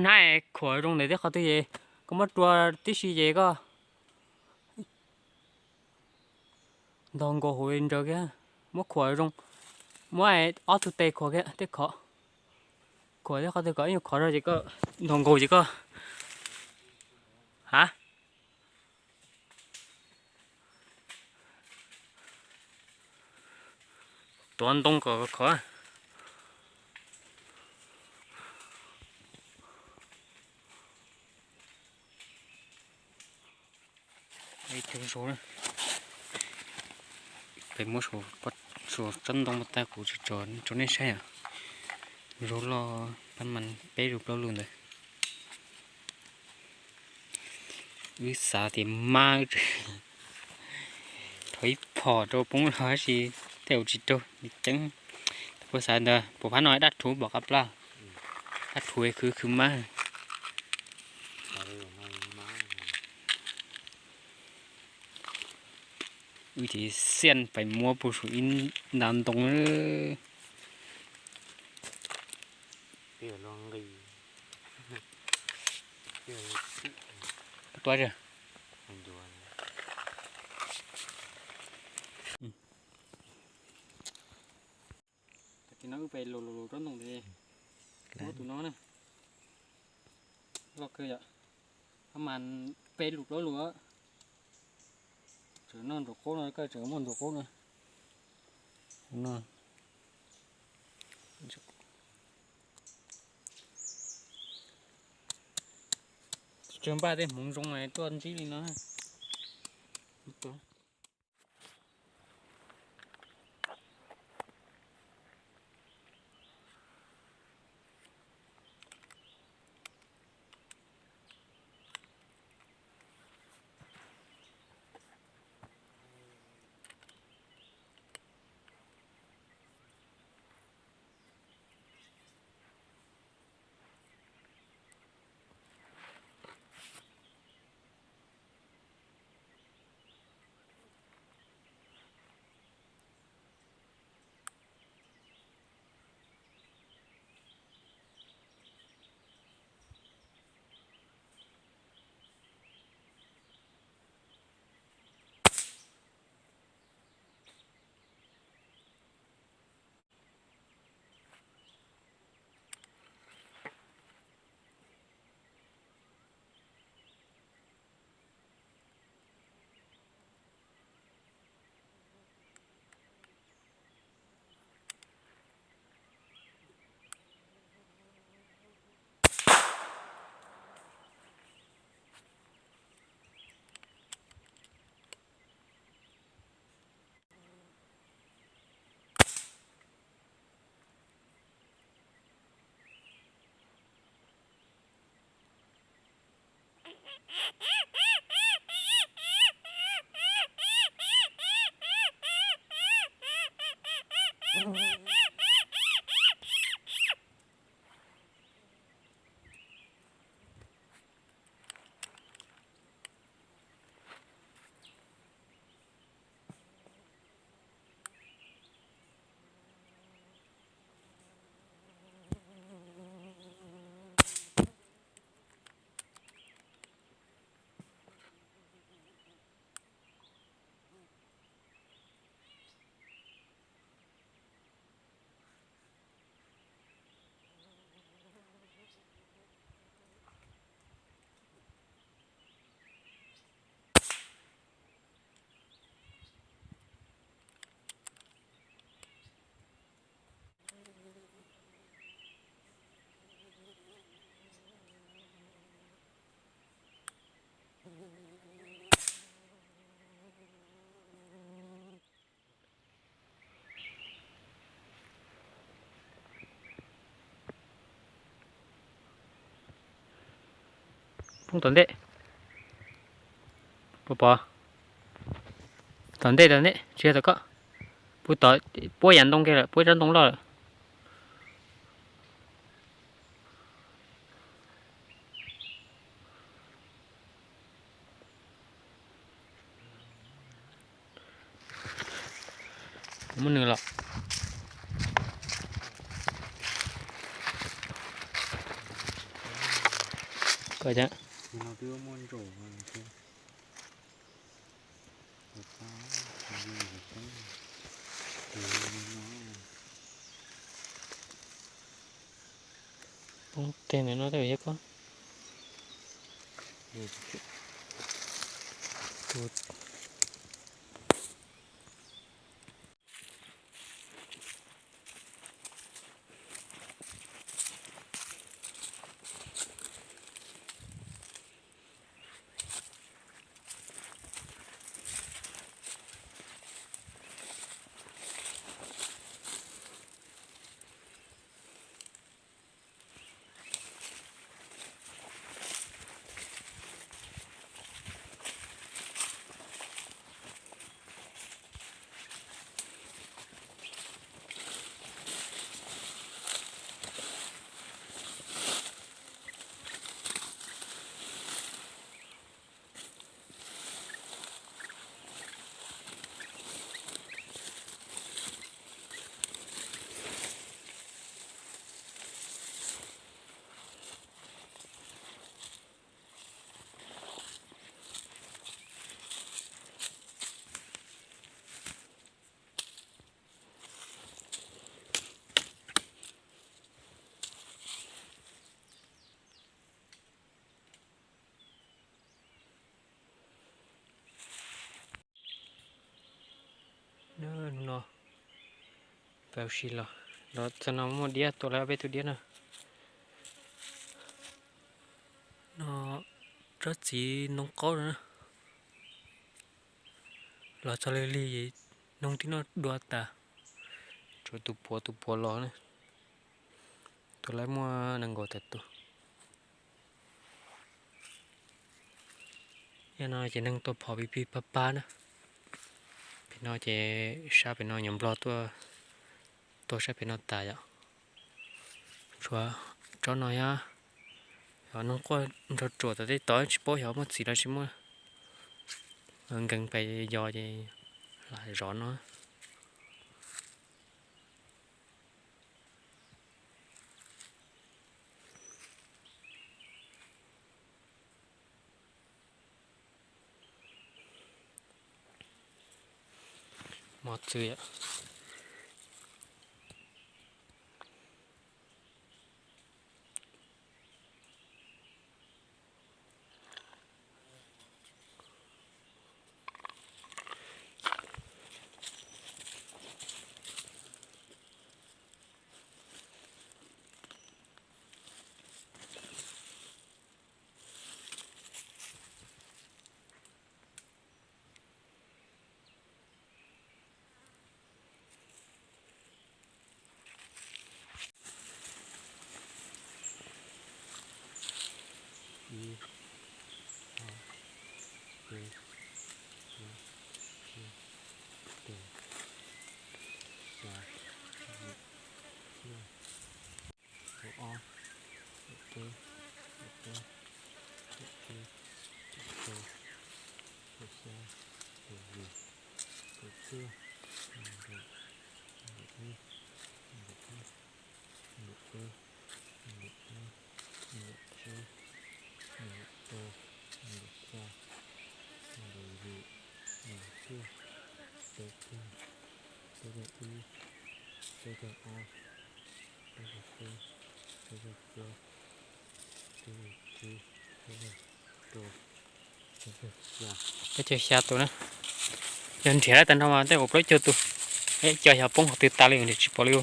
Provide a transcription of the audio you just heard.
Hnab khuam zoo ntawm tej qhov twg ces koj muab rua tib si ces koj ntog nkaus hauv nraws kiag, muab khuam zoo, muab ob tug tes khuam kiag tej khov, khuam tej qhov twg kom ib nyuag khov zog ces koj ntog nkaus ces koj, ha, tuav ntoo kom khov. Peb muab suas tsob ntoo mas tag kuv tsis tso rau nej saib os. Zaub loj pab mas peb lus plaub lus ntawd. Wb xav tias mab, rho ib phom rau poob los tab sis tej zaum tsis raug ceeb. Puas xav ntawd puas phab no daj rhuv npaum qab plab, daj rhuv khwv khwv mab. Wb ces xiaj pais muab puag saum ib nta ntoo. Tuaj. Tam sim no wb pais lus lus lus tsob ntoo tes, muab tus no na, loj kawg yom, pab mas peb lus plaub lus. Tseem noj ntsuag qaub no, koj tseem muaj ntsuag qaub no. Tsis tsawg npaj tej hmoov zoo tuaj ntsib li no. Poob tom ntej. Puas pom? Tom ntej, tom ntej, tsis yog tom koj. Puab tom, puab yav ntoo kiag lawm, puab tsob ntoo loj lawm. Muab nws los. Koj ca poob teg ntawm no tej yog koj. Hnub no peb ua si los, los txog no muaj diab tua lawv ob peb tug diab na. No tsob txiv ntoo qaub na. Los txog lig lig, noog tib noj dua tas, tsuas tus puav tus puav los na. Tus lawv muaj nees nkaum tawm tus. Yog no ces neeg tua phom pig pig pag pag na. Pem no ces sab pem no nyuam nplog tuaj, tuaj sab pem no tas yom. Tshuav tsob no yog, yog noog quaj nrog tsuam tas tej tod tsis paub xyov muaj txiv los tsis muaj. Nkees pes yos ces lam zov no. Mos txwv yom. Ib, ob, peb, plaub, tsib, rau, xya, yim, cuaj, kaum ob, kaum peb, kaum plaub, kaum tsib, kaum rau, kaum xya, kaum yim, kaum cuaj, nees nkaum, nees nkaum ib, nees nkaum ib, nees nkaum peb, nees nkaum plaub, nees nkaum tsib, nees nkaum rau, nees nkaum xya, nees nkaum yim, nees nkaum cuaj, peb caug, peb caug ib, peb caug ob, peb caug peb, peb caug plaub, peb caug tsib, peb caug rau, peb caug xya. Peb caug xya tus na. Yog nrhiav tag nrho mas tej uas plaub caug tus, co xyov poob qhov twg tas li, nrhiav tsis pom li.